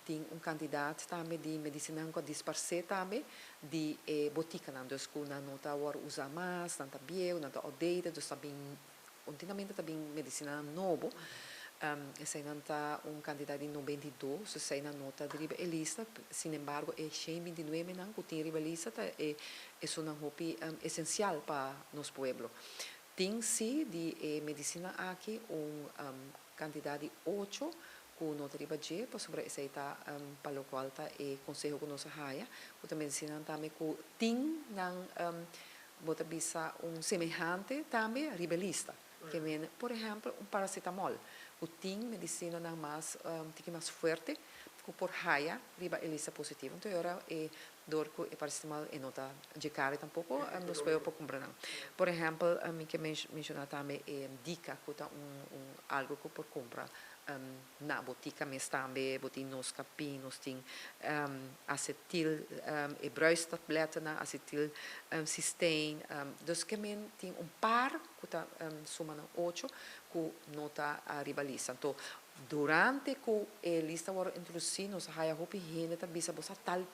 Tin un kantidat tambe di medisina ku a disparsé tambe di e botikanan, dus ku nan no ta wòrdu usá mas, nan ta bieu, nan ta outdated, dus ta bin kontinuamente ta bin medisinanan nobo. Eseinan ta un kantidat di 92, eseinan no ta riba e lista. Sin embargo, e 129 nan ku tin riba e lista ta e esunnan hopi esensial pa nos pueblo. Tin si di e medisina aki un kantidat di 8 ku no ta riba dje, pasobra esei ta pa lokual ta e konseho ku nos a haya, ku ta medisina tambe ku tin nan bo ta bisa un semehante tambe riba e lista. Ke men, por ehèmpel, un paracetamol, ku tin medisinanan mas tiki mas fuerte ku por haya riba e lista positivo. Anto ora e dor ku e paracetamol e no ta dje kare tampoko, nos pueblo por kumpra nan. Por ehèmpel, mi ke menshoná tambe e Dika, ku ta un algu ku por kumpra na botika mes tambe. Bo tin Noscapin, nos tin acetyl, e bruistabletnan, acetyl cysteine. Dus ke men tin un par ku ta suma nan 8 ku no ta riba lista. Anto, durante ku e lista wòrdu introdusí, nos a haya hopi hende ta bisa: "Bo sa tal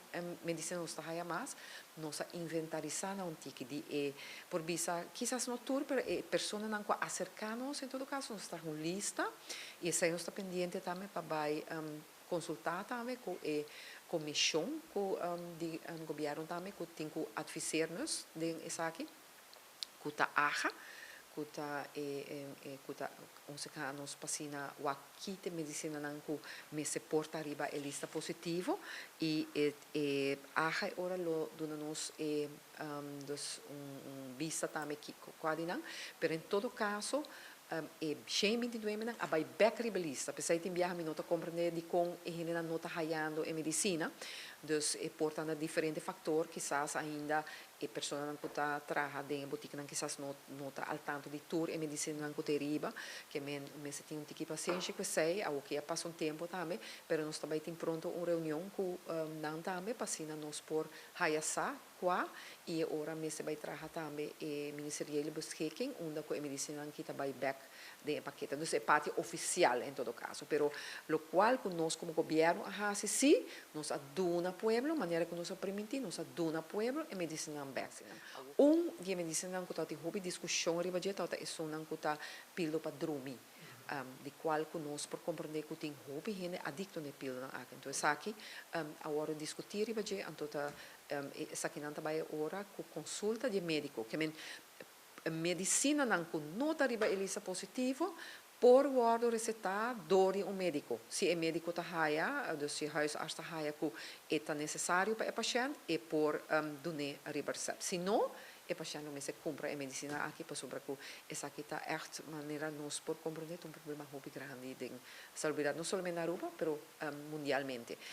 medisina nos ta haya mas." Nos a inventarisá na un tiki di e por bisa kisas no tur, pero e personanan ku a aserká nos, en todo kaso nos traha un lista i esei nos ta pendiente tambe pa bai konsultá tambe ku e komishon ku di gobièrnu tambe ku tin ku adviseer nos den esaki, ku ta AHA, ku ta e ku ta konsehá nos pa asina wak ki te medisinanan ku mester por ta riba e lista positivo, i e AHA e ora lo duna nos e dus un bista tambe kiko kua di nan. Pero en todo kaso, e 129 nan a bai bèk riba e lista. P'esei tin biaha mi no ta komprendé dikon e hendenan no ta hayando e medisina. Dus e por ta na diferente faktor, kisas ainda e personanan ku ta traha den e botikanan kisas no ta al tanto di tur e medisinanan ku ta riba, ke men mester tin un tiki pasenshi ku esei. Awor a pasa un tempu tambe, pero nos ta bai tin pronto un reunion ku nan tambe pa asina nos por haya sa kua i e ora mester bai traha tambe e ministeriële beschikking unda ku e medisinanan kita bai bèk den e pakete. Dus e parti ofisial en todo kaso. Pero lokual ku nos komo gobièrnu a hasi si, nos a duna pueblo, manera ku nos a primintí, nos a duna pueblo e medisinanan bèk. Un di e medisinanan ku tabatin hopi diskushon riba dje tabata esunnan ku ta pildo pa drumi, di kual ku nos por komprendé ku tin hopi hende adikto na e pildonan aki. Anto esaki a wòrdu diskutí riba dje, anto ta esakinan ta bai ora ku konsulta di e médiko. Ke men medisinanan ku no ta riba e lista positivo por wòrdu resetá dor di un médiko. Si e médiko ta haya, dus si huisarts ta haya ku e ta nesesario pa e pashènt, e por dun'é riba resèpt. Si no, e pashènt lo mester kumpra e medisina aki, pasobra ku esaki ta ègt, manera nos por komprendé, ta un problema hopi grandi den salubridat, no solamente na Aruba, pero mundialmente.